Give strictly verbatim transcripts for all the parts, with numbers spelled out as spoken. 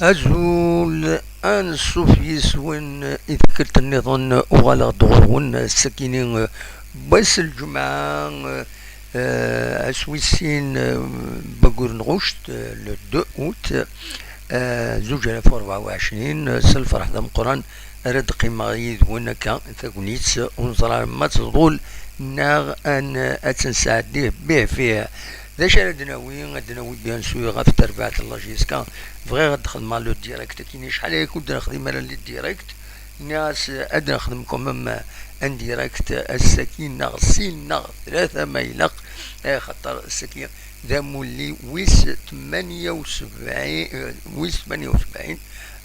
Azul, anṣuf yis-wen i tikkelt nniḍen, uɣaleɣ-d ɣur-wen ass-akini, eh, n wass n lǧemɛa, eh, eh, ass wis sin, eh, n waggur n ɣuct, eh, le deux août, eh, zuǧ alaf u rebɛa u ɛecrin, eh, s lferḥ d ameqqran ara d-qqimeɣ yid-wen akka tagnit, ur neẓri ara ma ad teḍul neɣ ad n-, ad tt-nesɛeddi bih bih. D acu ara d-nawi? Ad d-nawi, bien sûr, ɣef terbaɛt n la J S K. Bɣiɣ ad d-xedmeɣ le direct akkin, acḥal aya ur d-nexdim ara le direct. Nniɣ-as ad d-nexdem quand même un direct ass-agi neɣ sin neɣ tlata ma ilaq, eh, xaṭer ass-agi d amulli wis tmanya u sebɛin, eh, wis tmanya u sebɛin,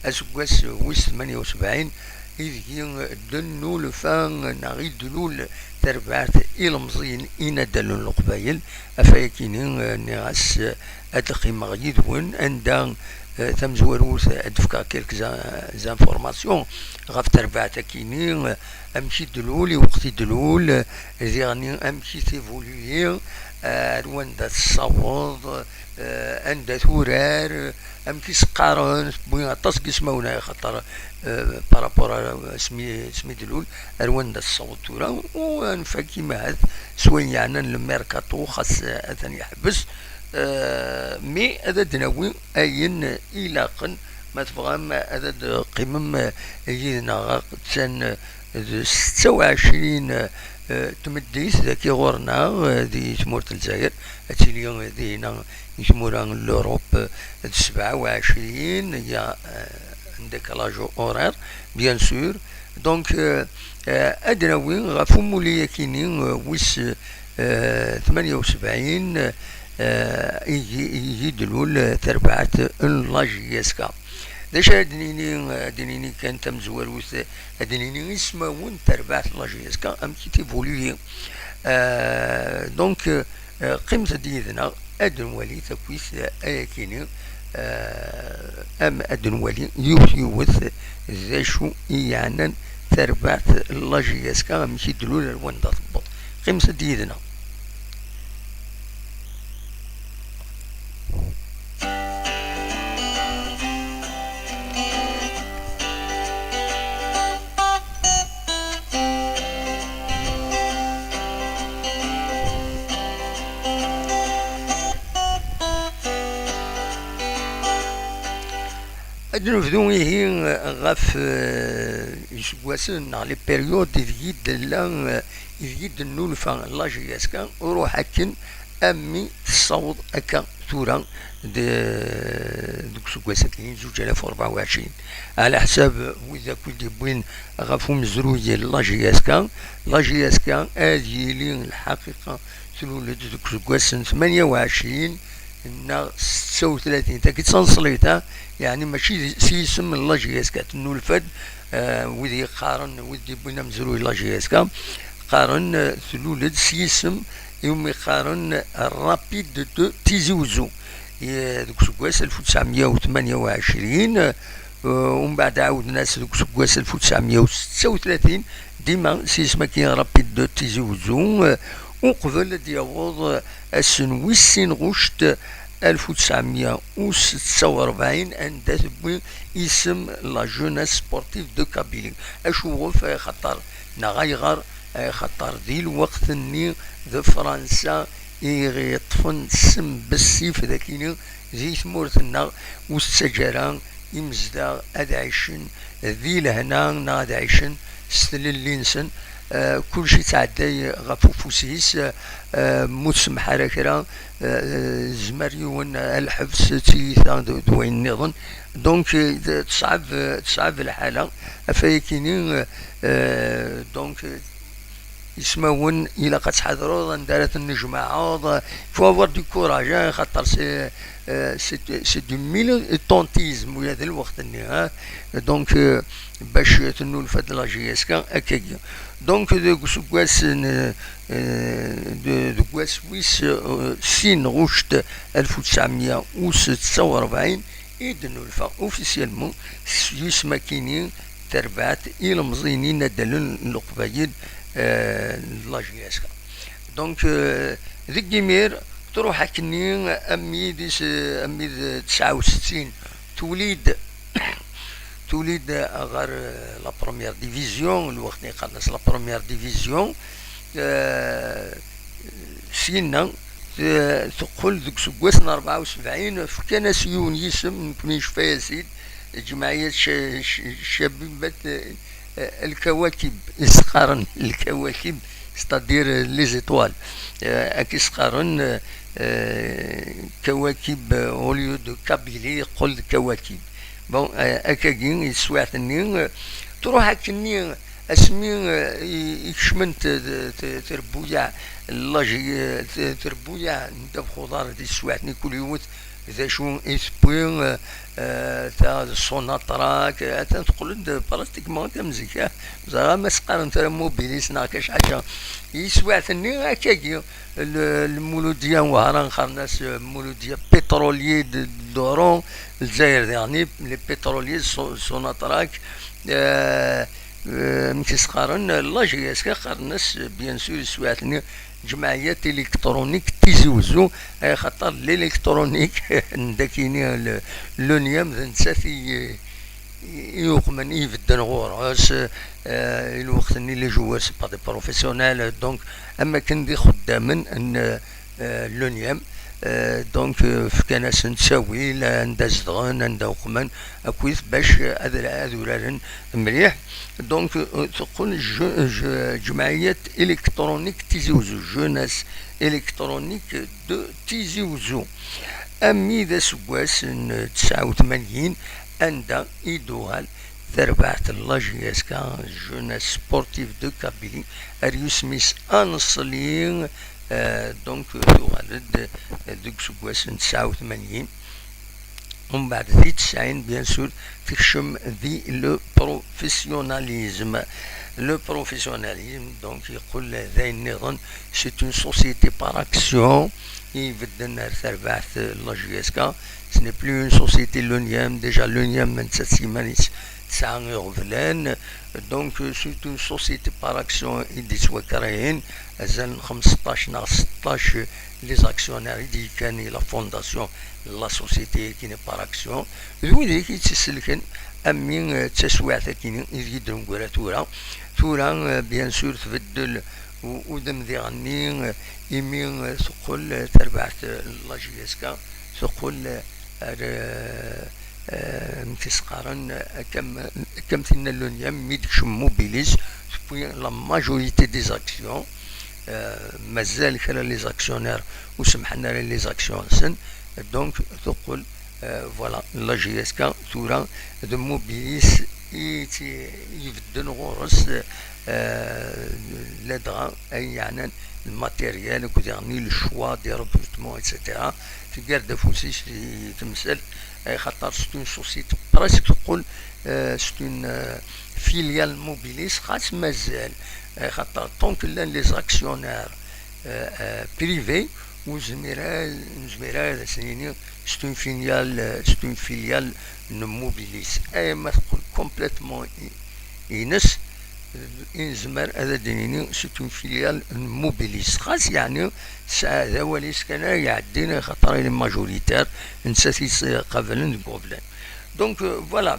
aseggas wis tmanya u sebɛin, ideg d-nnulfa neɣ i d-tlul terbaɛt ilemẓiyen inaddalen n Leqbayel. Ɣef wayakini, eh, nniɣ-as, eh, ad d-qqimeɣ yid-wen anda, eh, tamezwarut ad d-fkeɣ quelques in-, informations ɣef terbaɛt-akini, eh, amek i d-tlul, i weqt i d-tlul, eh, diɣen amek i tévoluye, eh, ar wanda tessaweḍ, eh, anda turar, eh, amek i s-qqaren, tewwi aṭas n yismawen, axaṭer, eh, par rapport ar asmi, asmi d-tlul, ar wanda tessaweḍ tura, u ad nfak imahat s wayen yeɛnan le mercato, xas, eh, atan yeḥbes, eh, mi ad d-nawi ayen ilaqen, ma tebɣam ad d-qqimem, eh, yid-neɣ, attan, eh, d setta u ɛecrin, eh, tmeddit dagi ɣur-neɣ, eh, di tmurt n Lezzayer, ad tili, eh, dinna i tmura n l'Europe, eh, d sebɛa u ɛecrin, il y a, eh, un décalage horaire, bien sûr. Donc, eh, eh, ad d-nawi ɣef umulli-akini, eh, wis, eh, tmanya u sebɛin, eh, i, i, i d-tlul, eh, terbaɛt n la J S K. D acu ara d-nini? Ad d-nini kan tamezwarut, ad d-nini ismawen n terbaɛt n la J S K, amek i t-évoluye. Euh, donc, euh, qqimet-d yid-neɣ, ad nwali takit, euh, ayakini, euh, am ad nwali yiwet yiwet d acu i yeɛnan terbaɛt n la J S K, amek i d-tlul ar wanda tewweḍ. Qqimet-d yid-neɣ. Ad nebdu ihi ɣef, eh, iseggasen neɣ les périodes ideg i d-tella, eh, ideg i d-tennulfa la J S K, ruḥ akken a mi tessaweḍ akka tura de-, deg useggas-agi, zuǧ alaf u rebɛa u ɛecrin. Ɛla ḥsab wid akk i d-yewwin ɣef umezruy n la J S K, la J S K ad yili lḥaqiqa tlul-d deg useggas n tmanya u ɛecrin neɣ setta u tlatin. Tagi d taneṣlit, ha? Yeɛni mačči d, s yisem n la J S K tennulfa-d, eh, wid yeqqaren, wid d-yewwin amezruy n la J S K, qqaren, eh, tlul-d s yisem iwumi qqaren Rapide de Tizi Ouzou. Eh, deg useggas alef u tesɛemya u tmanya u ɛecrin, eh, umbeɛd ɛawden-as deg useggas alef u tesɛemya u setta u tlatin, dima s yisem-agi Rapide de Tizi Ouzou, eh, uqbel ad d-yaweḍ, eh, ass n wis sin ɣuct alef u tesɛemya u setta u rebɛin, anda tewwi isem la Jeunesse Sportive de Kabylie. Acuɣef? Axaṭer neɣ ayɣer? Axaṭer di lweqt-nni d Fransa i ɣ-yeṭṭfen ssem bessif d akini di tmurt-nneɣ, ur tettaǧǧa ara imezdaɣ ad ɛicen di lehna neɣ ad ɛicen s tlelli-nsen. Eh, kullec yettɛedday ɣef ufus-is, eh, eh, ma ur tsemmeḥ ara kra, eh, eh, zmer yiwen, eh, lḥebs, d tiyita d, d wayen nniḍen. Donc, eh, d, teṣɛeb, eh, teṣɛeb lḥala. Ɣef wayakini, eh, eh, donc, eh, ismawen ilaq ad tḥadreḍ anda ara ten-tjemɛeḍ. Il faut avoir du courage, hein, xaṭer c'est, euh, c'est, c'est du militantisme, ula d lweqt-nni, hein. Donc, euh, bac tennulfa-d la J S K akkagi. Donc, deg useggas n, euh, de, deg wass wis, euh, sin ɣuct alef u tesɛemya u setta u rebɛin, i d-nulfa officiellement s yisem-akini terbaɛt ilemẓiyen inaddalen n Leqbayel, eh, n la J S K. Donc, eh, deg imir, truḥ akkenni, am yid-is, eh, am yid tesɛa u settin, twelid tuli-d ɣer, eh, la première division, lweqt-nni qqaren-as la première division, eh, syenna, eh, teqqel deg useggas n rebɛa u sebɛin, fkan-as yiwen yisem, nekkni necfa-as-id, Ǧemɛiyat Ca-, Ca-, Cabibat, eh, Lkawakib, i s-qqaren Lkawakib, c'est-à-dire, eh, les étoiles. Eh, akka i s-qqaren, eh, eh, Kawakib, eh, au lieu de Kabylie, yeqqel d Kawakib. Bon, eh, akkagi, i teswiɛt-nni, eh, truḥ akkenni asmi, eh, i, i kecment, eh, t-, t-, trebbuyaɛ, laji, eh, t-, trebbuyaɛ n ddabex uḍar di teswiɛt-nni kul yiwet d acu i tewwi, eh, eh, ta d Sonatrach, eh, atan teqqel-d pratiquement am zik, eh, ẓriɣ ma s-qqaren tura Mobilis neɣ kac ḥaǧa. I teswiɛt-nni akkagi, le, le Mouloudia n Wehran, qqaren-as, eh, Mouloudia Pétrolier de, d'Oran, Lezzayer diɣen, les pétroliers, So-, Sonatrach, eh, eh, amek i s-qqaren, la J S K, qqaren-as, bien sûr, i teswiɛt-nni, Ǧemɛiyat Électronique Tizi Wezzu, axaṭer l'électronique, n dakini, le, l'onium, d nettat i, i yuqmen, i ibedden ɣur-s, eh, i lweqt-nni les joueurs, c'est pas des professionnels, donc, am akken d ixeddamen n, eh, l'onium. Eh, donc, eh, fkan-asen ttawil, anda zedɣen, anda uqmen, akkit bac ad, ad uraren mliḥ. Donc, eh, teqqel je-, je-, Ǧemɛiyat Électronique Tizi Wezzu, Jeunesse Électronique de Tizi Wezzu. Armi d aseggas n tesɛa u tmanyin, anda i d-tuɣal terbaɛt n la J S K, Jeunesse Sportive de Kabylie, ar yusem-is aneṣli, eh, donc, tuɣal-d deg useggas n tesɛa u tmanyin. Umbeɛd di tesɛin, bien sûr, tekcem di le professionnalisme. Le professionnalisme, donc, yeqqel d ayen nniḍen, c'est une société par action, i ibedden ar terbaɛt n la J S K. Ce n'est plus une société l'onium, déjà l'onium nettat s yiman-is tesɛa iɣeblan. Donc, c'est une société par action i d-yettwakrayen, azal n xmesṭac neɣ seṭṭac les actionnaires i d-yekkan i la fondation n la société-agi par action. D widak i tt-iselken armi, eh, d taswiɛt-agi i deg d-negra tura. Tura, eh, bien sûr, tbeddel u-, udem diɣenni, eh, imi, eh, teqqel, eh, terbaɛt, eh, la J S K, teqqel, eh, ar, eh, eh, amek i s-qqaren, eh, akka am, akka am tinna l'onium, mi d-tekcem Mobilis, tewwi la majorité des actions, eh, mazal kra les actionnaires ur semḥen ara les actions-nsen, donc teqqel, eh, voilà, la J S K tura d Mobilis i tt-, i ibedden ɣur-s, eh, ladɣa ayen yeɛnan le matériel, akked diɣenni le choix des recrutements, et cetera. Teggar-d afus-is i temsalt, axaṭer c'est une société presque teqqel, eh, c'est une, eh, filiale Mobilis, xas mazal, axaṭer tant que llan les actionnaires, eh, eh, privés, ur nezmir ara, nezmir ara ad as-nini c'est une filiale, eh, c'est une filiale n Mobilis. Ama teqqel complètement i-, ines, i nezmer ad d-nini c'est une filiale n Mobilis. Xas yeɛni tesɛa d awal-is kan ara iɛeddin, axaṭer il est majoritaire, nettat i s-qablen deg uɣeblan. Donc, euh, voilà.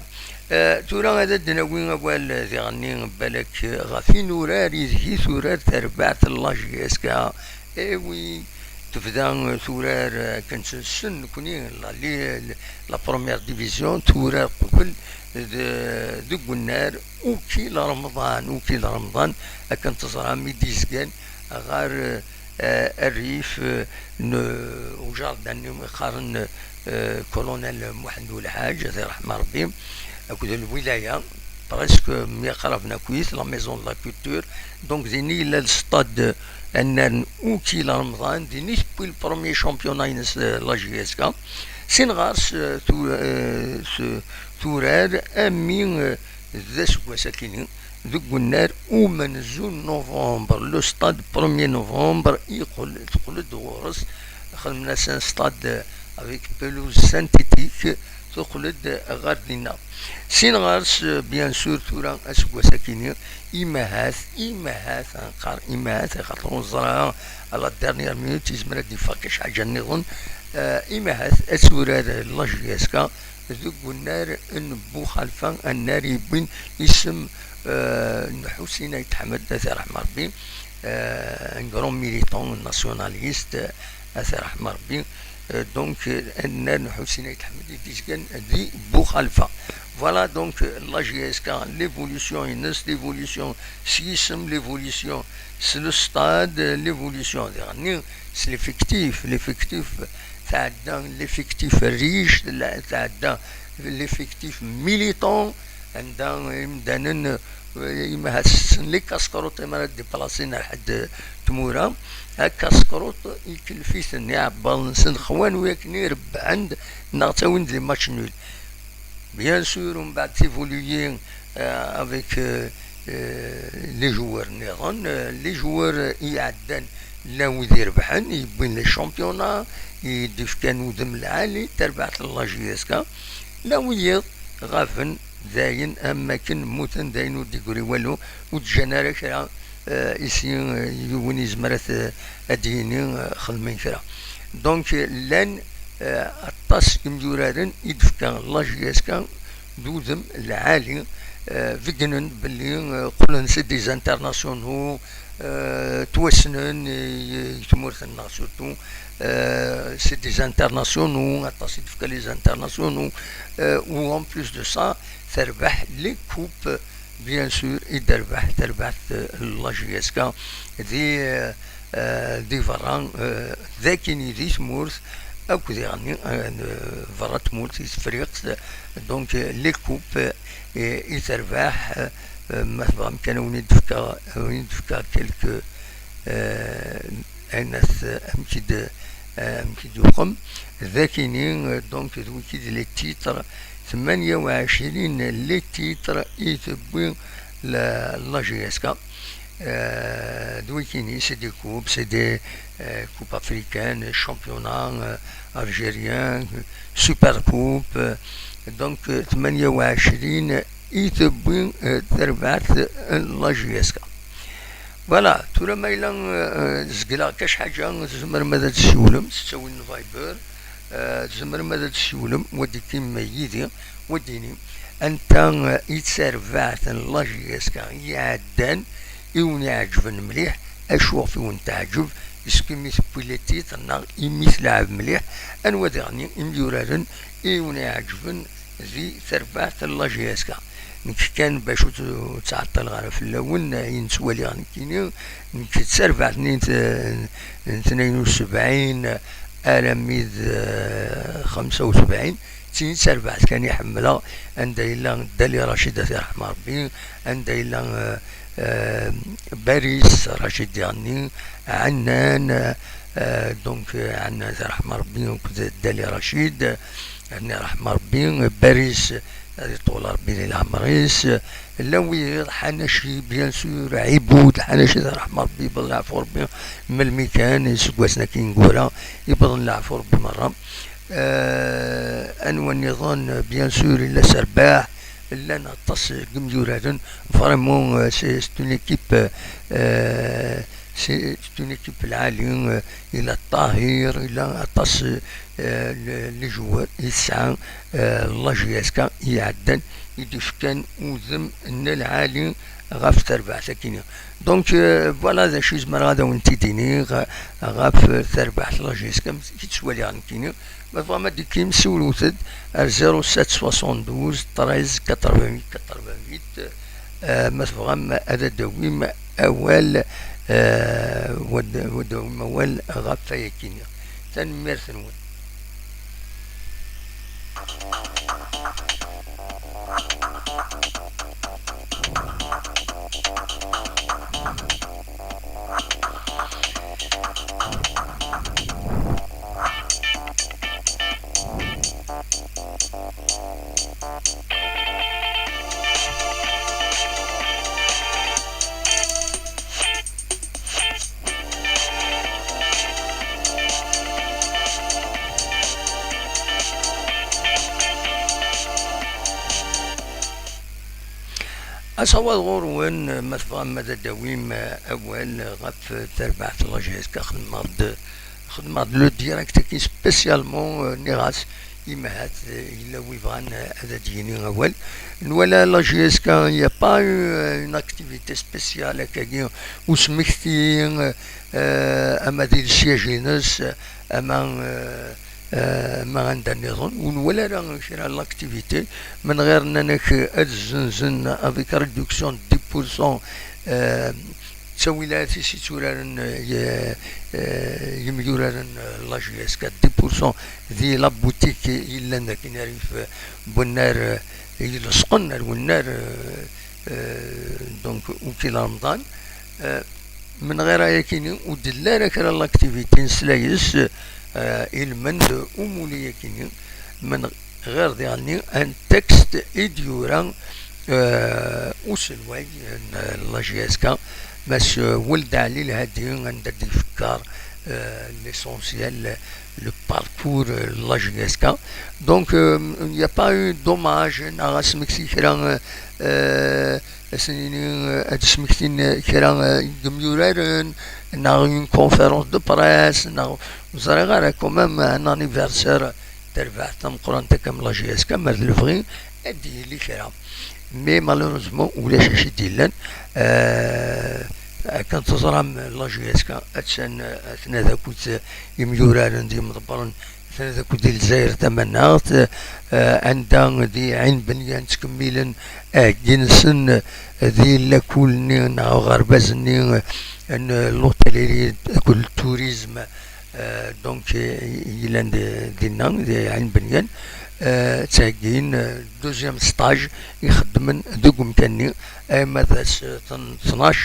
Euh, tura ad d-nawi awal diɣenni balak, euh, ɣef yinurar ideg i turar terbaɛt n la J S K. Eh oui, tebda, euh, turar, euh, akken s-, ssen nekni, la, li-, la première division, turar qbel de, deg unnar, Ukil Remḍan, Ukil Remḍan, akken teẓram i d-izgan ɣer, euh, eh, rrif, eh, n ujardin-nni i qqaren, eh, Colonel Muḥend Ulḥaǧ, ad iṛḥem Ṛebbi, akked lwilaya, presque myeqraben akkit, la maison de la culture. Donc, din i yella le stade annar n Ukil Remḍan, din i tewwi le premier championnat-ines, eh, la J S K. Sin ɣer-s, eh, tu-, eh, s-, turar, ami, eh, d aseggas akini, deg unnar umenzu n novembre, le stade premier novembre, yeqqel, teqqel-d ɣur-s, xedmen-as un stade avec pelouse synthétique, teqqel-d ɣer dinna. Sin ɣer-s, bien sûr, tura aseggas akini, imahat, imahat, nqar imahat, axaṭer ur neẓri ara, à la dernière minute, yezmer ad d-yeffeɣ kac ḥaǧa nniḍen, eh, imahat ad turar la J S K, deg unnar n Buxalfa, annar yewwin isem, euh, n Ḥusin Ayt Ḥmed, ad t-yerḥem Rebbi, euh, un grand militant nationaliste, ad t-yerḥem Rebbi. Euh, donc, euh, annar n Ḥusin Ayt Ḥmed i d-izgan di Buxalfa. Voilà, donc, euh, la J S K, l'évolution-ines, l'évolution s yisem, l'évolution s le stade, l'évolution diɣenni s l'effectif, l'effectif tɛedda, l'effectif riche, la- tɛedda l'effectif militant, anda imdanen, euh, imi ha tessen les casse-croûtes imi ara d-iplasin ar ḥedd tmura, casse-croûte ikellef-iten, iɛebbaḍ-nsen xwan wi akken irebbḥen-d neɣ ttawin-d les matchs nuls. Bien sûr, umbeɛd t'évoluer, euh, avec, euh, euh, les joueurs nniḍen, euh, les joueurs, euh, iɛeddan llan wid irebḥen, yewwin les championnats, i d-ifkan udem lɛali, tarbaɛt n la J S K. Llan wiyiḍ ɣaben dayen, am wakken mmuten dayen, ur d-igri walu, ur d-ǧǧan ara kra. Euh, ici, euh, yiwen yezmer ad t-, ad d-yini, euh, xedmen kra. Donc, euh, llan, euh, aṭas n yimyuraren i d-tefka la J S K d udem lɛali, euh, beggnen belli, euh, qqlen c'est des internationaux, euh, ttwassnen i, i tmurt-nneɣ surtout, euh, c'est des internationaux, aṭas i d-tefka les internationaux, euh, ou en plus de ça, terbeḥ les coupes, bien sûr, i d-terbeḥ, terbeḥ, euh, la J S K di, euh, euh, di berra, euh, d akini di tmurt, akk diɣenni, euh, berra tmurt i Tefriqt, donc, euh, les coupes, euh, i terbeḥ, euh, ma tebɣam kan, ad wen-id-fkeɣ, ad wen-id-fkeɣ quelques, euh, ayen at-, amek i d-, euh, amek i d-yuqem. D akini, euh, donc, d wiki d les titres, tmanya u ɛecrin les titres i tewwi la, la J S K. Euh, d wikini, c'est des coupes, c'est des, euh, coupes africaines, championnat, euh, algérien, super coupe, euh, donc, euh, tmanya u ɛecrin i tewwi, euh, terbaɛt n la J S K. Voilà, tura ma yella, euh, zegleɣ kac ḥaǧa, tzemrem ad d-tsiwlem s ttawil n Viber, euh, tzemrem ad d-tsiwlem, wa d-ikim yid-i, wa d-inim, anta, euh, i d tarbaɛt n la J S K iɛeddan, i wen-iɛeǧben mliḥ, acu ɣef i wen-teɛǧeb, est-ce que mi tewwi les titres neɣ imi telɛeb mliḥ, anwa diɣen imyuraren i wen-iɛeǧben di terbaɛt n la J S K. Nekk kan bac ur tt-, ur ttɛeṭṭileɣ ara fell-awen, ayen ttwaliɣ nekkini, nekk d tarbaɛt-nni n t-, n tnayen u sebɛin armi d, eh, xemsa u sebɛin, d tin d tarbaɛt kan i ḥemmleɣ, anda yella Dali Racid, ad t-yerḥem Rebbi, anda yella, eh, eh, Baris Racid diɣenni, Ɛennan, eh, donc, eh, Ɛennan, ad t-yerḥem Rebbi, akked Dali Racid, ad yerḥem Rebbi, Baris, ad iṭul Rebbi di leɛmer-is, llan wiyiḍ, Ḥanaci, bien sûr, Ɛibud, Ḥanaci, ad yerḥem Rebbi, yewweḍ leɛfu Rebbi, melmi kan, iseggasen-agi ineggura, yewweḍ leɛfu Rebbi merra. Euh, anwa nniḍen, bien sûr, yella Serbaḥ, llan aṭas n yimyuraren, vraiment, euh, c'est, c'est une équipe, euh, c'est, c'est une équipe lɛali, euh, yella Ṭahir, yella aṭas, euh, n, n les joueurs i tesɛa, euh, la J S K iɛeddan, i d-ifkan udem n lɛali ɣef terbaɛt-agi-nni. Donc, euh, voilà d acu i zemreɣ ad awen-t-id-iniɣ ɣef terbaɛt n la J S K, amek i tt-ttwaliɣ nekkini. Ma tebɣam ad d-tekim, siwlet-d ar zéro sept soixante-douze treize quatre-vingt-huit quatre-vingt-huit. Euh, ma tebɣam ad d-tawim awal, euh, wad-, wad-tawim awal ɣef wayagi-nni. Tanemmirt-nwen. Asawaḍ ɣur-wen, ma tebɣam ad d-tawim awal ɣef terbaɛt n la J S K, xedmeɣ-d, xedmeɣ-d le direct-agi spécialement, euh, nniɣ-as Imahat, eh, yella wi bɣan, eh, ad d-yini awal. Nwala la J S K, il n'y a pas eu, euh, une activité spéciale, akkagi, usmekti, euh, ama di lsiège-ines, ama, euh, euh, ama anda nniḍen. Ur nwala ara kra n l'activité, menɣir nnan-ak ad zzenzen avec réduction de dix pour cent, euh, d tawilat i s-itturaren, eh, y-, eh, yemyuraren, eh, la J S K, dix pour cent di la boutique yellan dakken rrif, eh, n wennar, eh, ilesqen ar wennar, eh, eh, donc, uki Remḍan. Eh, menɣir ayakini, ur d-telli ara kra n l'activité n slayes, eh, ilmend umuli-yakini, menɣir diɣenni un texte i d-yura, euh, uselway n la J S K, Mass Weld Ɛli Lhadi, anda d-ifekkar, euh, l'essentiel, le parcours, euh, n la J S K. Donc, euh, il n'y a pas eu d'hommage, neɣ asmekti kra, euh, euh, ad s-nini, euh, ad d-smektin kra, euh, n yemyuraren, neɣ une conférence de presse, neɣ ur ẓriɣ ara, quand même, un anniversaire, tarbaɛt tameqqrant akka am la J S K, mer d lebɣi, ad d-yili kra. Mais malheureusement, ulac acu i d-yellan. Euh, akken teẓram, la J S K, attan, attan akked yimyuraren d yimḍebbren, attan akked di Lezzayer Tamaneɣt, euh, anda di Ɛin Benyan ttkemmilen aheggi-nsen di lakul-nni neɣ aɣerbaz-nni n l'hôtellerie akked le tourisme, euh, donc, euh, yellan di, dinna, di Ɛin Benyan, euh, ttheggin, euh, deuxième stage i xeddmen deg umkan-nni, ama d ass, euh, tn-, tnac,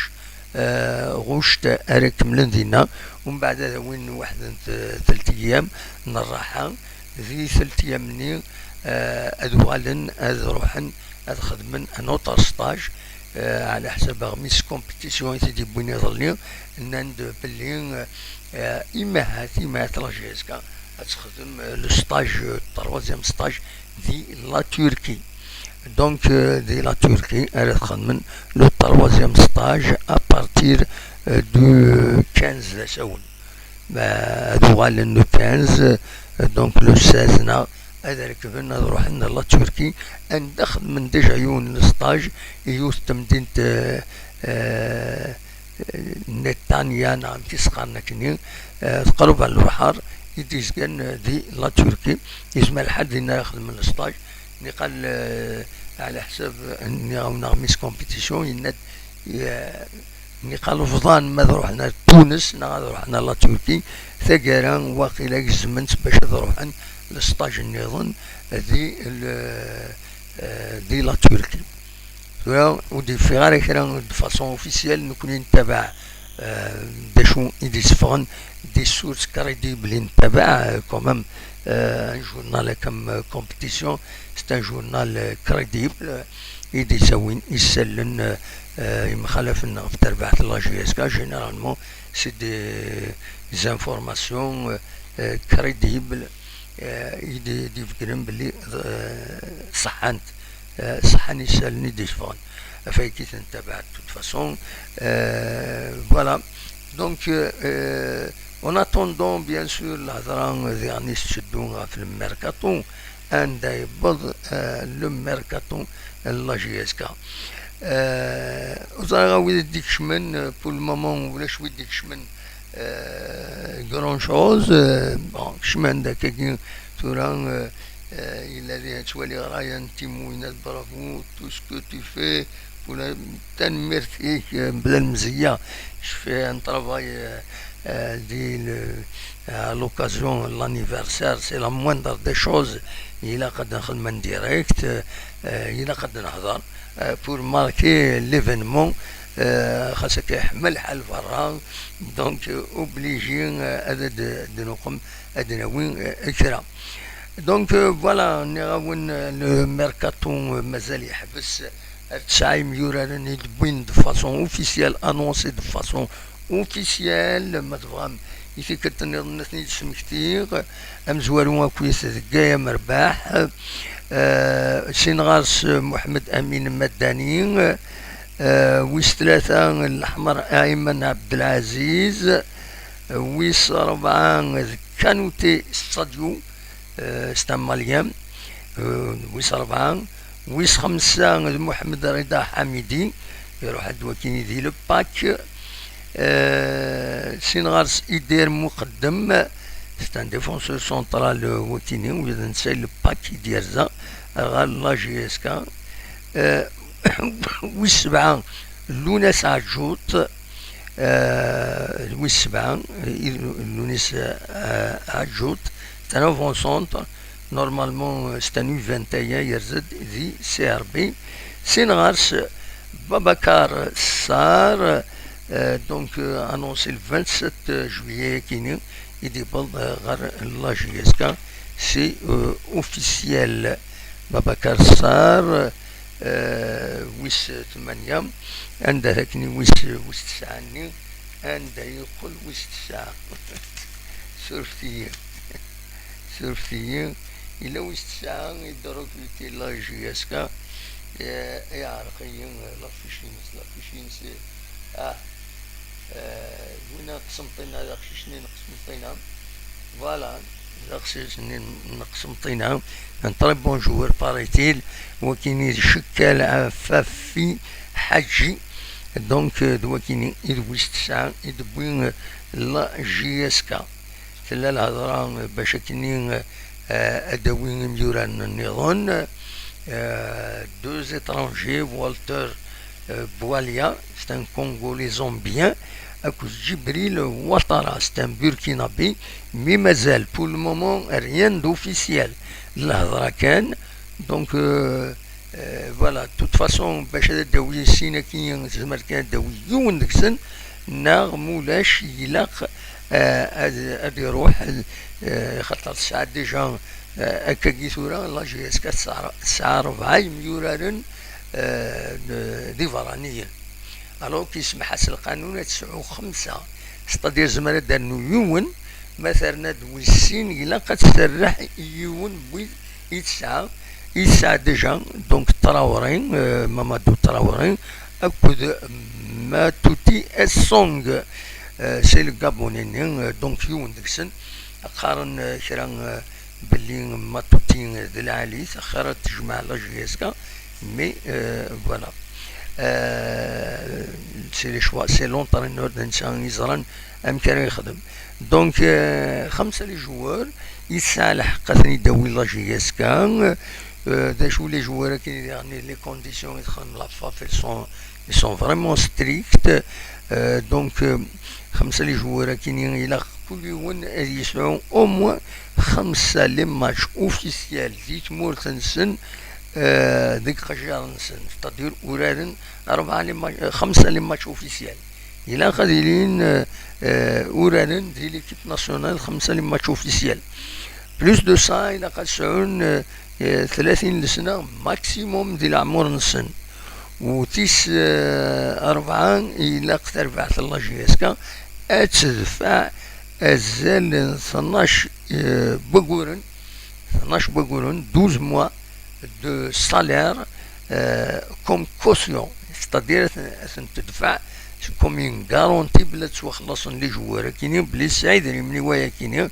euh, ɣuct ara kemmlen dinna, umbeɛd ad awin waḥed n t-, telt ayyam n rraḥa, di telt ayyam-nni, euh, ad uɣalen ad ruḥen ad xedmen un autre stage, euh, ɛla ḥsab aɣmis compétition i t-id-yewwin iḍelli, nnan-d belli, euh, imahat, imahat la J S K ad texdem, euh, le stage, euh, troisième stage di la Turquie. Donc, euh, di la Turquie ara txedmen le troisième stage à partir, euh, du quinze d asawen. Euh, ad uɣalen le quinze, euh, donc le seize neɣ ad rekben ad ruḥen ar la Turquie, anda xedmen déjà yiwen n stage i yiwet n temdint, euh, euh, Netanya neɣ amek i s-qqaren akkenni, euh, teqreb ar lebḥer, i d-yezgan, euh, di la Turquie. Yezmer lḥal dinna ara xedmen stage. Niqal, euh, ɛla ḥsab, euh, nniɣ-awen aɣmis compétition, yenna-d, euh, niqal bḍan ma ad ruḥen ar Tunes neɣ ad ruḥen ar la Turquie, taggara waqila gezmen-tt bac ad ruḥen le stage nniḍen di le, euh, di la Turquie. Tura ur d-yeffiɣ ara kra de façon officielle, nekkni nettabaɛ, euh, d acu i d-iseffɣen, des sources crédibles i nettabaɛ, euh, quand même, euh, un journal comme, euh, Compétition, c'est un journal, euh, crédible, euh, i d-ittawin isallen, euh, euh, yemxalafen ɣef terbaɛt n la J S K, généralement, c'est des, des informations, euh, euh, crédibles, euh, i d-, d-ifekkren belli, euh, ṣeḥḥant, euh, ṣeḥḥan isallen i d-iffɣen. Ɣef wayagi i ten-nettabaɛ de toute façon. Euh, voilà. Donc, euh, euh, en attendant, bien sûr, lehḍra diɣen i tetteddu ɣef le mercato, anda yewweḍ, euh, le mercato n la J S K. Euh, ur ẓriɣ a wid i d-ikecmen, euh, pour le moment, ulac wid d-ikecmen, euh, grand chose. Euh, bon, kecmen-d akkagi tura, euh, euh, yella di, ttwaliɣ Ryan Timo yenna-d bravo, tout ce que tu fais, pour la, tanemmirt-ik, euh, mebla lemzeyya, je fais un travail, euh, euh, di le, à l'occasion de l'anniversaire, c'est la moindre des choses, ilaq ad nxedm en direct, euh, ilaq ad nehḍer, euh, pour marquer l'événement, euh, xas akka yeḥma lḥal berra, donc, euh, obligé, euh, ad, ad, ad nuqem, ad nawi, euh, kra. Donc, euh, voilà, nniɣ-awen, euh, le mercato, euh, mazal yeḥbes, ar tesɛa imyuraren i d-wwin de façon officielle, annoncé de façon officielle, ma tebɣam, i tikkelt nniḍen ad ten-id-smektiɣ. Amezwaru akkit deg Aya Merbaḥ, euh, sin ɣer-s, euh, Muḥemmed Amin Maddani, euh, wis tlata Leḥmer Ayman Abdelaziz, euh, wis rebɛa d Kanute Sadio, Euh, c'est un Malien. Euh, wis rebɛa. Wis xemsa d Mohamed Rida Hamidi, iruḥ-d wakini di le pack. Euh, sin ɣer-s Idir Muqeddem, c'est un défenseur central, euh, wakini, u d netta i le pack i d-yerza ɣer la J S K. Euh, wis sebɛa, Lounes Ajout, euh, wis sebɛa, euh, Lounes, euh, Ajout, c'est un avant-centre. Normalement, euh, c'est un U vingt et un, yerza-d di C R B. Sin ɣer-s Babacar Sarr, euh, donc, euh, annoncé le vingt-sept juillet, kini, i d-yewweḍ, euh, ɣer la J S K. C'est, euh, officiel. Babacar Sarr, euh, wis tmanya, anda akni wis, wis tesɛa-nni, anda yeqqel wis tesɛa. Surfet-iyi. Surfet-iyi. Yella wis tesɛa i d-recruter la J S K, eh, iɛreq-iyi, eh, l'affiche-ines, l'affiche-ines, eh, ah, eh, win n Qsenṭina, d aqcic-nni n Qsenṭina. Voilà, d aqcic-nni n Qsenṭina. Un très bon joueur, paraît-il. Wakini d Cekkal Afafi Ḥaǧi. Donc, eh, d wakini i d wis tesɛa i d-wwi, eh, la J S K. Tella lhedra, eh, bac akkenni, eh, ad d-tawi imyuraren nniḍen. Eh, deux étrangers, Walter, eh, Boualia, c'est un Congolais zambien, akked Djibril Ouattara, c'est un Burkinabé, mais mazal, pour le moment, rien d'officiel. Lhedra kan, donc, eh, Euh, voilà, de toute façon, bac ad d-tawi sin-agi, tezmer kan ad d-tawi yiwen deg-sen, neɣ mulac, ilaq, euh, ad, ad iruḥ, euh, xaṭer tesɛa déjà, euh, akkagi tura, la J S K tesɛa, tesɛa rebɛa yemyuraren, euh, d, d iberraniyen. Alors, yesmeḥ-as lqanun ad tesɛu xemsa, c'est-à-dire tezmer ad d-ternu yiwen, ma terna-d wis sin, ilaq ad tserreḥ i yiwen n wid i tesɛa, i tesɛa déjà, donc Traoré, euh, Mamadou Traoré, akked Matuti Essong, euh, c'est le Gabonais-nni, euh, donc yiwen deg-sen, qqaren, euh, kra, euh, belli Matuti d lɛali, axir ad tejmeɛ la J S K, mais, euh, voilà. Euh, c'est le choix, c'est l'entraîneur d netta i yeẓran amek ara yexdem. Donc, euh, xemsa les joueurs, yesɛa lḥeqq ad ten-id-tawi la J S K. Euh, d acu les joueurs akken i diɣen, les conditions i texdem la FAF, elles sont, elles sont vraiment strictes. Euh, donc, euh, xemsa les joueurs akken i ilaq kul yiwen ad yesɛu au moins xemsa les matchs officiels di tmurt-nsen, euh, deg iqejjaṛen-nsen, c'est-à-dire uraren rebɛa les ma-, xemsa les matchs officiels. Ilaq ad ilin, euh, euh, uraren di l'équipe nationale xemsa les matchs officiels. Plus de ça, ilaq ad sɛun, euh, euh, tlatin lesna maximum di leɛmur-nsen. U tis, euh, rebɛa, ilaq terbaɛt n la J S K ad tedfeɛ azal n tnac, euh, n waguren, tnac n waguren, douze mois de salaire, euh, comme caution, c'est-à-dire ad ten-, ad ten-tedfeɛ comme une garantie belli ad ttwaxlaṣen les joueurs akini, belli yesɛa idrimen i waya akini.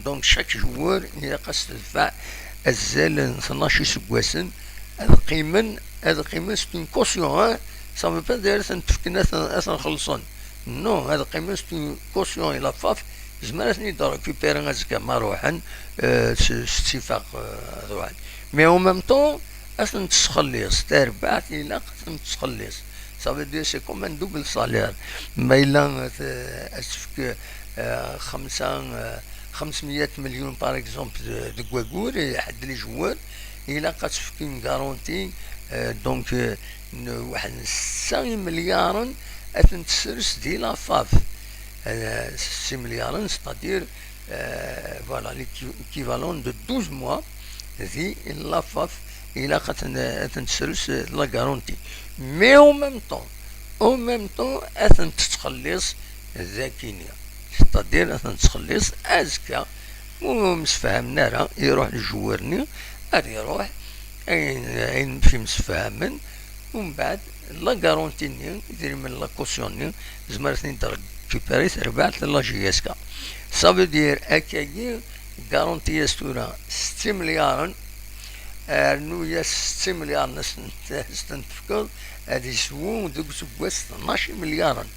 Donc chaque joueur ilaq ad s-tedfeɛ azal n tnac iseggasen ad qqimen, ad qqimen, c'est une caution, hein. Ça veut pas dire ad ten-tefken ad ten-, ad ten-xellṣen. Non, ad qqimen, c'est une caution i la FAF, zemren ad ten-id-récupérer azekka ma ruḥen, euh, s, s ttifaq, euh, ad ruḥen. Mais en même temps, ad ten-tesxelliṣ, tarbaɛt ilaq ad ten-tesxelliṣ. Ça veut dire c'est comme un double salaire. Ma yella, euh, ad tefk, euh, xemsa, euh, xemsmiyat milyun, par exemple, de, deg wagur, i ḥedd les joueurs, ilaq ad tefk une garantie, euh, donc, euh, n waḥed n setta imelyaren ad ten-tesres di la FAF. Euh, setta imelyaren, c'est-à-dire, euh, voilà, l'équi-, l'équivalent de douze mois di la FAF, ilaq ad ten-, ad ten-tesres, euh, la garantie. Mais en même temps, en même temps, ad ten-tettxelliṣ d akini. C'est-à-dire, ad ten-tettxelliṣ azekka, ur msefhamen ara, iruḥ lejwar-nni, ad iruḥ, ayen, ayen fi msefhamen, umbeɛd, la garantie-nni, idrimen, la caution-nni, zemren ad ten-id-récupérer terbaɛt n la J S K. Ça veut dire, akkagi, Garanti-yas tura setta imelyaren, rnu-yas setta imelyaren, ad s-tent-, ad s-tent-tefkeḍ, ad iswu deg useggas tnac imelyaren.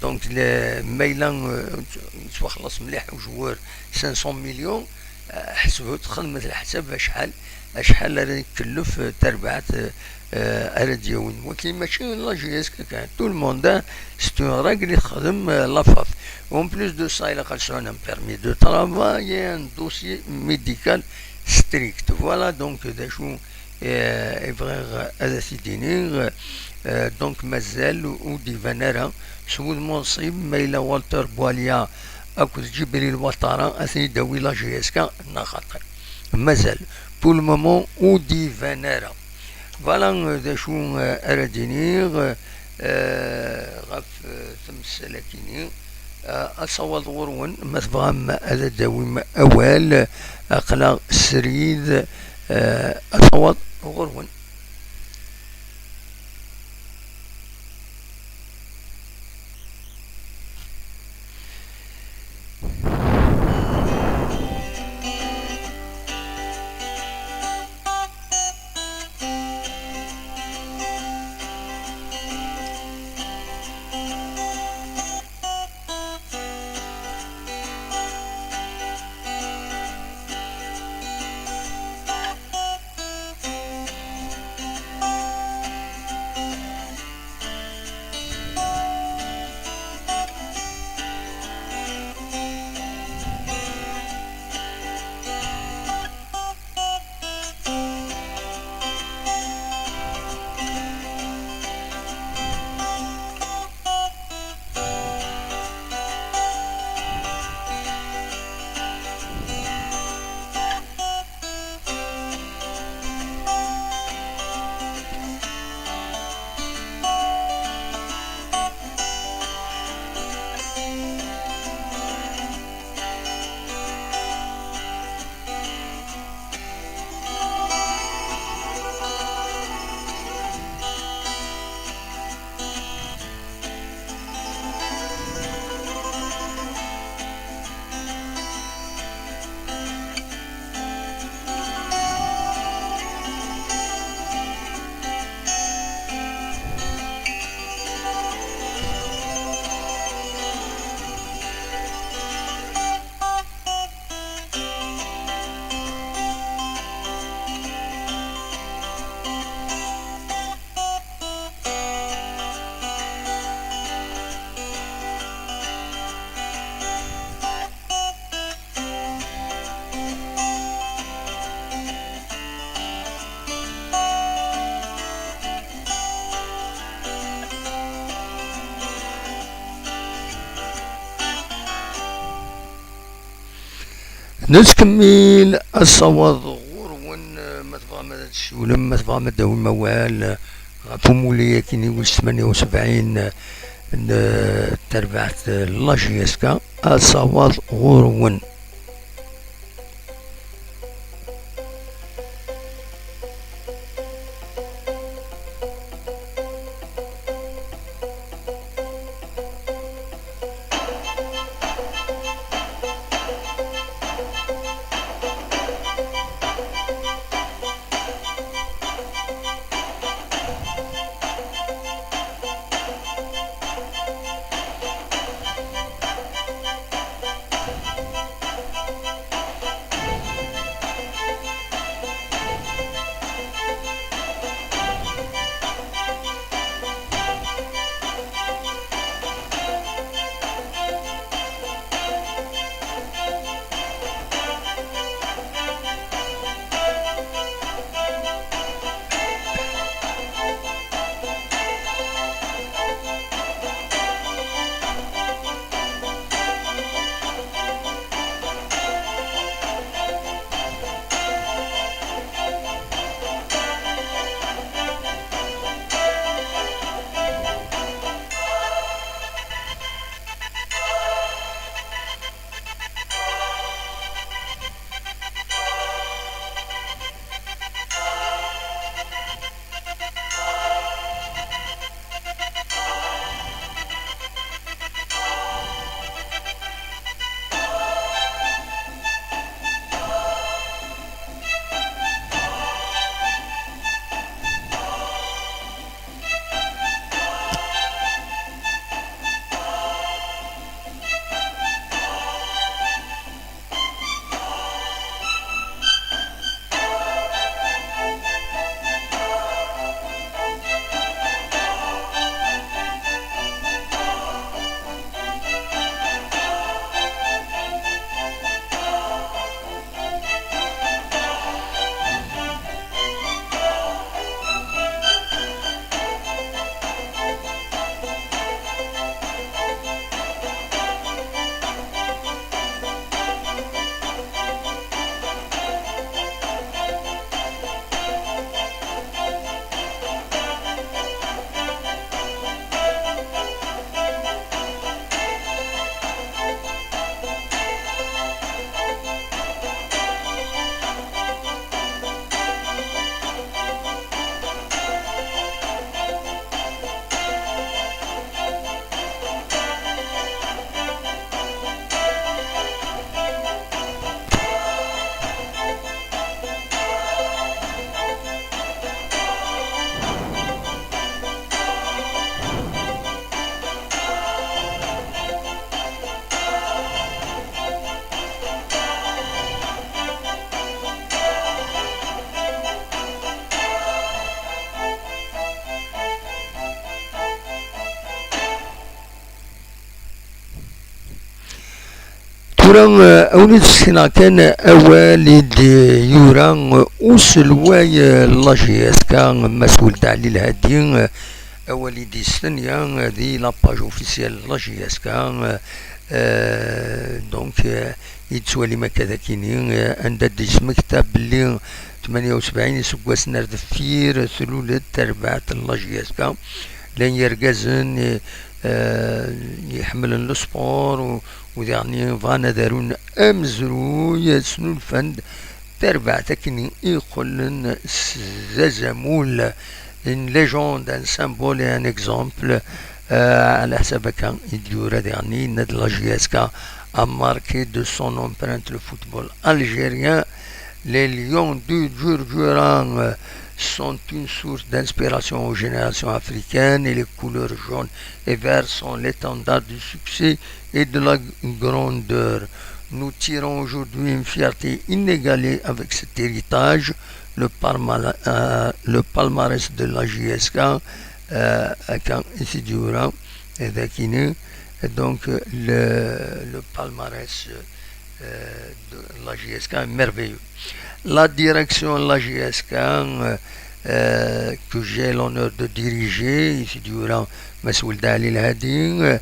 Donc, le, ma yella, euh, yettwaxleṣ mliḥ ujwar cinq cents millions, euh, ḥesbet, xedmet leḥsab acḥal, acḥal ara nkellef, euh, tarbaɛt, euh, euh, ara d-yawin. Waki mačči la J S K kan. Tout le monde, hein, c'est une règle i texdem, euh, la FAF. En plus de ça, il a un permis de travail et un dossier médical strict. Voilà, donc, d acu, euh, i bɣiɣ ad t-id-iniɣ. Euh, donc, mazal ur d-iban ara s wudem unṣib ma yella Walter Boualia akked Djibril Ouattara ad ten-id-tawi la J S K neɣ xaṭi. Mazal, pour le moment, ur d-iban ara. Voilà, euh, d acu, euh, ara d-iniɣ, euh, ɣef, euh, temsal-agi-nni. Euh, asawaḍ ɣur-wen, ma tebɣam ad d-tawim awal, aql-aɣ srid, euh, asawaḍ ɣur-wen. Nettkemmil asawaḍ ɣur-wen, eh, ma tebɣam ad d-tsiwlem, ma tebɣam ad d-tawim awal, eh, ɣef umulli-agi-nni wis tmanya u sebɛin, eh, n, eh, terbaɛt, eh, la J S K, asawaḍ ɣur-wen. Tura, eh, awen-id-sekneɣ kan awal i d-yura, eh, uselway, eh, n la J S K, Mass Weld Ɛli Lhadi, eh, awal i d-yestenya, eh, di la page officielle n la J S K, eh, eh, donc, eh, yettwalim akka d akini, eh, anda d-yesmekta belli tmanya u sebɛin iseggasen ar deffir tlul-d terbaɛt n la J S K. Llan yergazen, eh, eh, iḥemmlen le sport, u, u diɣen bɣan ad arun amezruy, snulfan-d tarbaɛt akken i iqqlen s azamul, une légende, un symbole et un exemple, euh, ɛla ḥsab akka i d-yura diɣen, yenna-d la J S K a marqué de son empreinte le football algérien. Les Lions du Djurdjura, euh, sont une source d'inspiration aux générations africaines et les couleurs jaunes et vertes sont l'étendard du succès et de la grandeur. Nous tirons aujourd'hui une fierté inégalée avec cet héritage, le, parma- euh, le palmarès de la J S K, euh, akka i t-id-yura, d akini, donc, euh, le, le palmarès, euh, de la J S K est merveilleux. La direction de la J S K, euh, euh, que j'ai l'honneur de diriger, i t-id-yura Mass Weld Ɛli Lhadi, euh,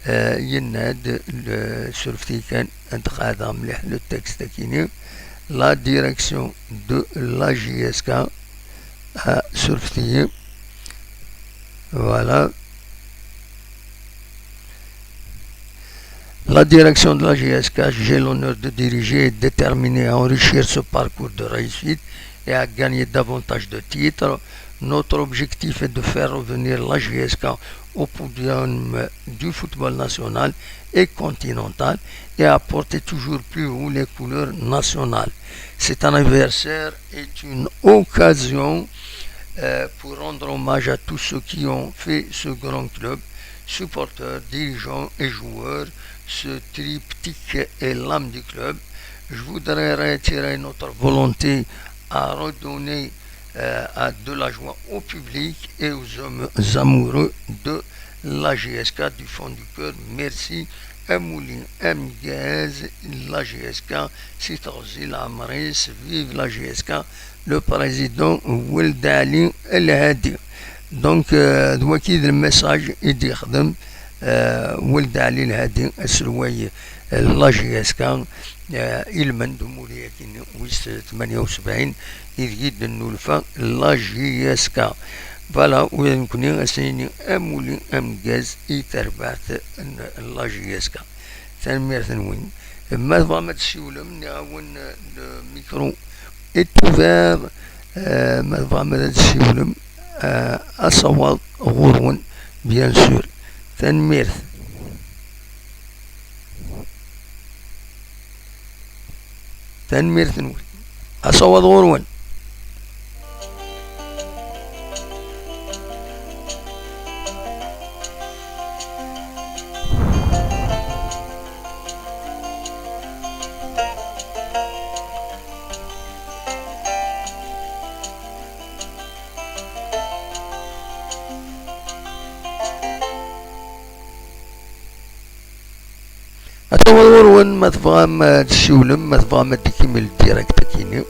euh, yenna-d, le, surfti kan ad qeɛdeɣ mliḥ le texte akini. La direction de la J S K, euh, surfti. Voilà. La direction de la J S K, j'ai l'honneur de diriger, est déterminée à enrichir ce parcours de réussite et à gagner davantage de titres. Notre objectif est de faire revenir la J S K au podium du football national et continental et à porter toujours plus haut les couleurs nationales. Cet anniversaire est une occasion, euh, pour rendre hommage à tous ceux qui ont fait ce grand club, supporters, dirigeants et joueurs. Ce triptyque est l'âme du club. Je voudrais réitérer notre volonté à redonner, euh, à de la joie au public et aux am- amoureux de la J S K du fond du cœur. Merci. Amuli amgaz, la J S K, si teɣzi leɛmer-is, vive la J S K, le président Weld Ali El Hadi. Donc, euh, d waki d le message i d-yexdem, euh, Weld Ali El Hadi, aselway, euh, la J S K, euh, ilmend umuli-agi-nni wis tmanya u sebɛin, ideg i d-nnulfa la J S K. Voilà, ula d nekkni ad s-nini amuli amgaz i terbaɛt n la J S K. Tanemmirt-nwen. Ma tebɣam ad d-tsiwlem, nniɣ-awen, euh, le micro est ouvert. Euh, ma tebɣam ad d-tsiwlem, euh, asawaḍ ɣur-wen, bien sûr. Tanemmirt. Tanemmirt-nwen. Asawaḍ ɣur-wen. Ad taweḍ ɣur-wen ma tebɣam ad d-tsiwlem, ma tebɣam ad d-ikemmel direct akini.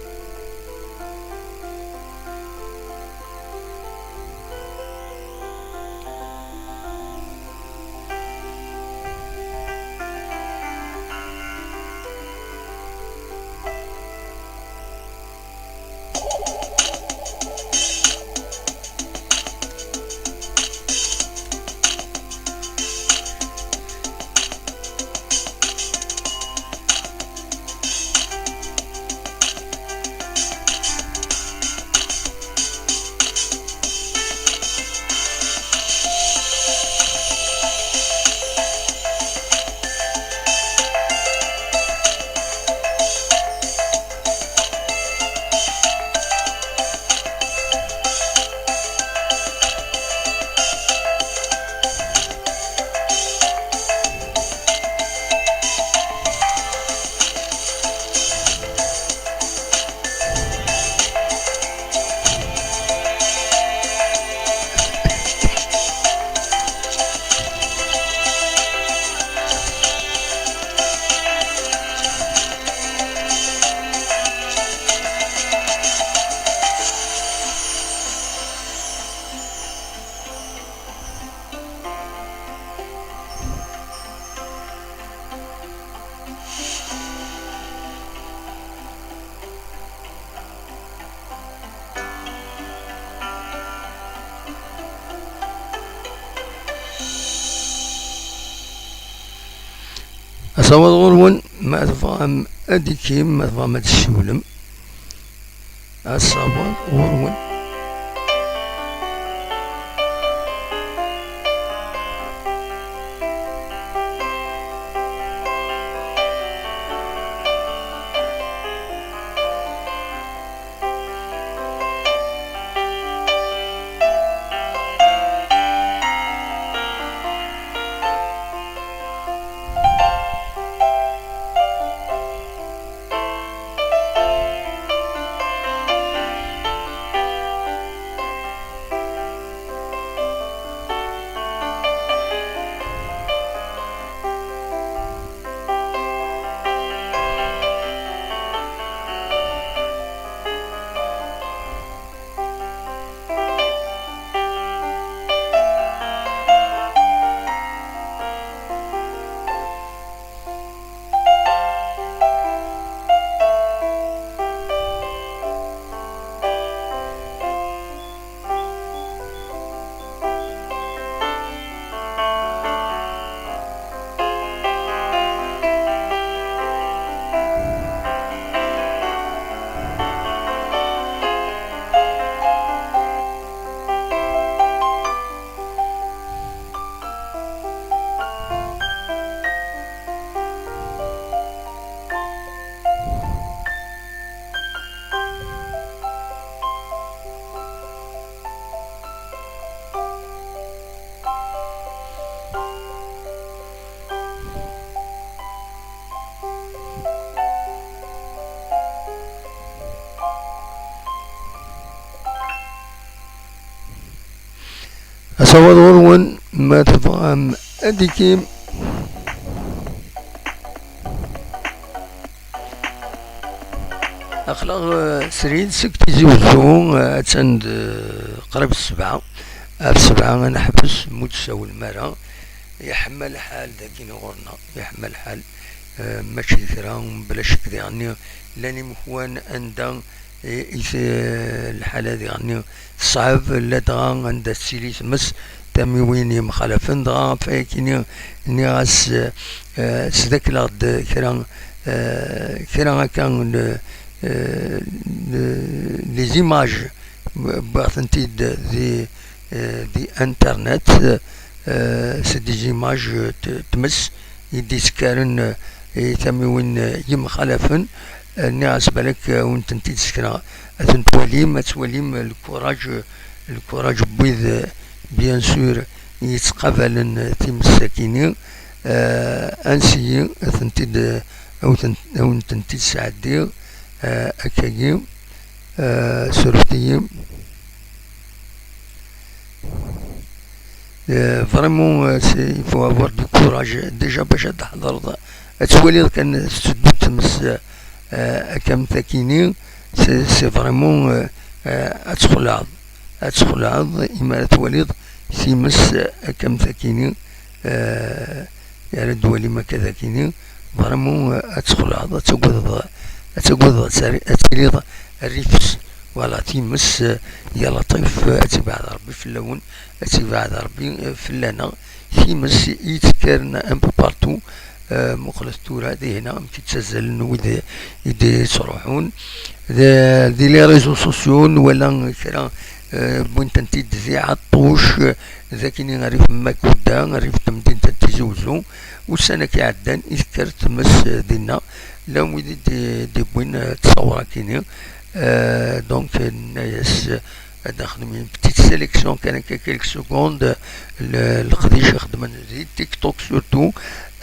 Asawaḍ ɣur-wen, ma tebɣam ad d-ikim, ma tebɣam ad d-tessiwlem, asawaḍ ɣur-wen. Asawaḍ ɣur-wen, ma tebɣam ad d-ikim. Aql-aɣ, eh, srid seg Tizi Wezzu, eh, attan d, eh, qrib ssebɛa. Ɣef ssebɛa ad neḥbes, ma ur d-tsawlem ara. Yeḥma lḥal dagi ɣur-neɣ, yeḥma lḥal. Eh, mačči d kra, mebla ccek diɣenni llan imekwan anda i, i t-, lḥala diɣenni teṣɛeb, ladɣa anda tettili tmes, tamiwin yemxalafen, dɣa ɣef wayakini nniɣ-as, eh, eh, sdakleɣ-d kra, eh, kra akka n, eh, n, les images, wwiɣ-tent-id di, eh, di internet, eh, c'est des images, eh, t-, tmes i d-yettekkaren, eh, i tamiwin, eh, yemxalafen. Eh, nniɣ-as balak, eh, wen-tent-id sekneɣ. Ad tent-twalim, ad twalim, eh, lkuraj, eh, lkuraj n wid, eh, bien sûr, yettqabalen, eh, times-agi-nni. Eh, ansi-yi, ad tent-id, eh, ad wen-tent-, ad wen-tent-id sɛeddiɣ, eh, akkagi, eh, surfet-iyi. Euh, vraiment, euh, c'est, il faut avoir du courage. Déjà, bac ad tḥedreḍ, ad twaliḍ kan tetteddu tmes, euh, akka am takini, c'est, c'est vraiment, euh, euh, ad txelɛeḍ. Ad txelɛeḍ, imi ara twaliḍ times, euh, akka am takini, euh, ara d-twalim akka takini, vraiment, euh, ad txelɛeḍ, ad tagadeḍ, ad tagadeḍ, ad tari-, ad tiliḍ rrif-s. Voilà, times, eh, ya Laṭif, eh, ad tibɛed Ṛebbi fell-awen, ad tibɛed Ṛebbi, eh, fell-aneɣ. Times i yettekkaren un peu partout, eh, muqlet tura dihna, amek i ttazzalen wid i d-yettruḥun. De, di les réseaux sociaux, nwala kra, eh, wwin-tent-id di Ɛeṭṭuc, eh, d akini rrif n Makuda, rrif n temdint n Tizi Wezzu. Ussan-agi iɛeddan, i tekker tmes, eh, dinna, llan wid i d-, d-iwwin, eh, ttṣawra-kini. Euh, donc, euh, nenna-yas, euh, ad nexdem une petite sélection, kan akka quelques secondes, le, leqdic i xedmen di TikTok surtout,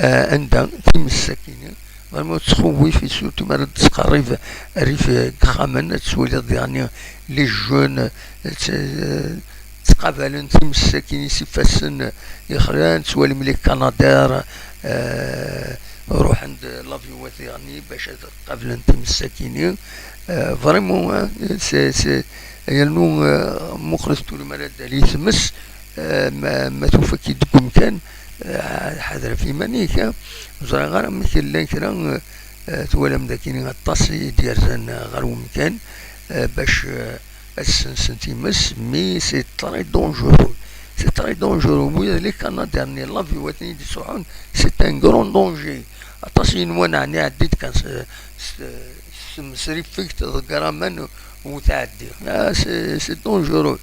euh, anda times-agi-nni, vraiment tettxewwif, surtout mi ara d-tesqerrib rrif, euh, deg yixxamen, ad twaliḍ diɣenni les jeunes, euh, tt-, euh, ttqabalen times-agi s ifassen yexlan, tettwalim les canadairs, euh, ruḥen-d l'avion-a diɣenni bac ad qablen times-agi-nni. Euh, vraiment, hein, c'est, c'est, yernu, euh, muqlet tura mi ara d-tali tmes, euh, ma, ma tufa-k-id deg umkan, euh, ḥader ɣef iman-ik, hein. Ur ẓriɣ ara amek llan kra, euh, euh, twalam dagi aṭas i d-yerzan, euh, ɣer umkan, euh, bac, euh, ad sensen times, mais c'est très dangereux. C'est très dangereux. Wid les Canadiens-nni, l'avion aten-id-iṣuḥun, c'est un grand danger. Aṭas yenwan ɛni ɛeddi-d kan s, s, s, s, s rifegt deg raman u tɛeddi. Ah, c'est, c'est dangereux.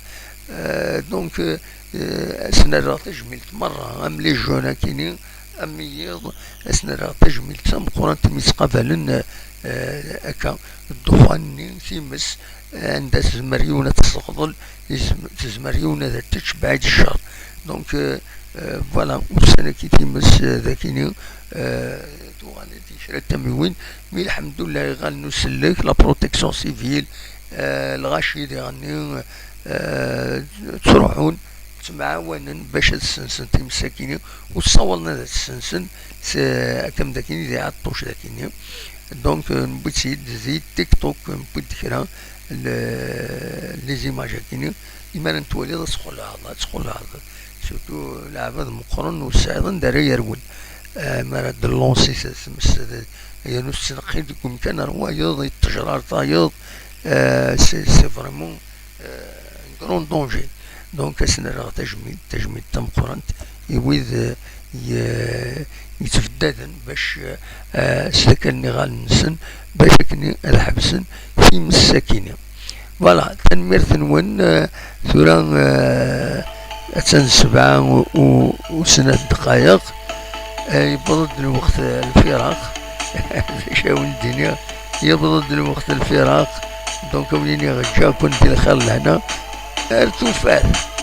Euh, donc, euh, euh, asen-rreɣ tajmilt merra, am les jeunes akini, am yiḍ, asen-rreɣ tajmilt tameqqrant mi ttqabalen, euh, akka, ddexxan-nni, times, anda tezmer yiwen ad tesseɣḍel, yezm-, tezmer yiwen ad tečč, bɛid ccer. Donc, euh, euh, voilà, ussan-agi times, euh, d akini, euh, tuɣal-d kra n tamiwin, mi lḥemdullah iɣallen usellek, la protection civile, euh, lɣaci diɣenni, euh, ttruḥun, ttemɛawanen bac ad ssensen times-agi, ur ssawalen ad ssensen, s-, akka am d akini di Ɛeṭṭuc d akini. Donc, euh, newwi-tt-id di TikTok, newwi-d kra le-, les images akini. Imi ara n-twaliḍ ad txelɛeḍ, ad txelɛeḍ. Surtout leɛbad meqqren ur tesɛiḍ anda ara yerwel. Euh, mi ara d-lancer s-, s-, s-, yernu tettneqqil deg umkan ar wayeḍ, yettejrar tayeḍ, euh, c'est, c'est vraiment, euh, un grand danger. Donc, asen-rreɣ tajmilt, tajmilt tameqqrant i wid, euh, ye-, yettbeddaden bac, euh, sdakalen iɣallen-nsen, bac akken ad ḥebsen times-agi. Voilà, tanemmirt-nwen. Euh, tura, euh, attan sebɛa u, u, u snat ddqayeq. Euh, yewweḍ-d lweqt, euh, lfiraq. D acu awen-d-iniɣ? Yewweḍ-d lweqt lfiraq. Donc, awen-iniɣ, ǧǧiɣ-ken di lxir lehna. Ar tufat.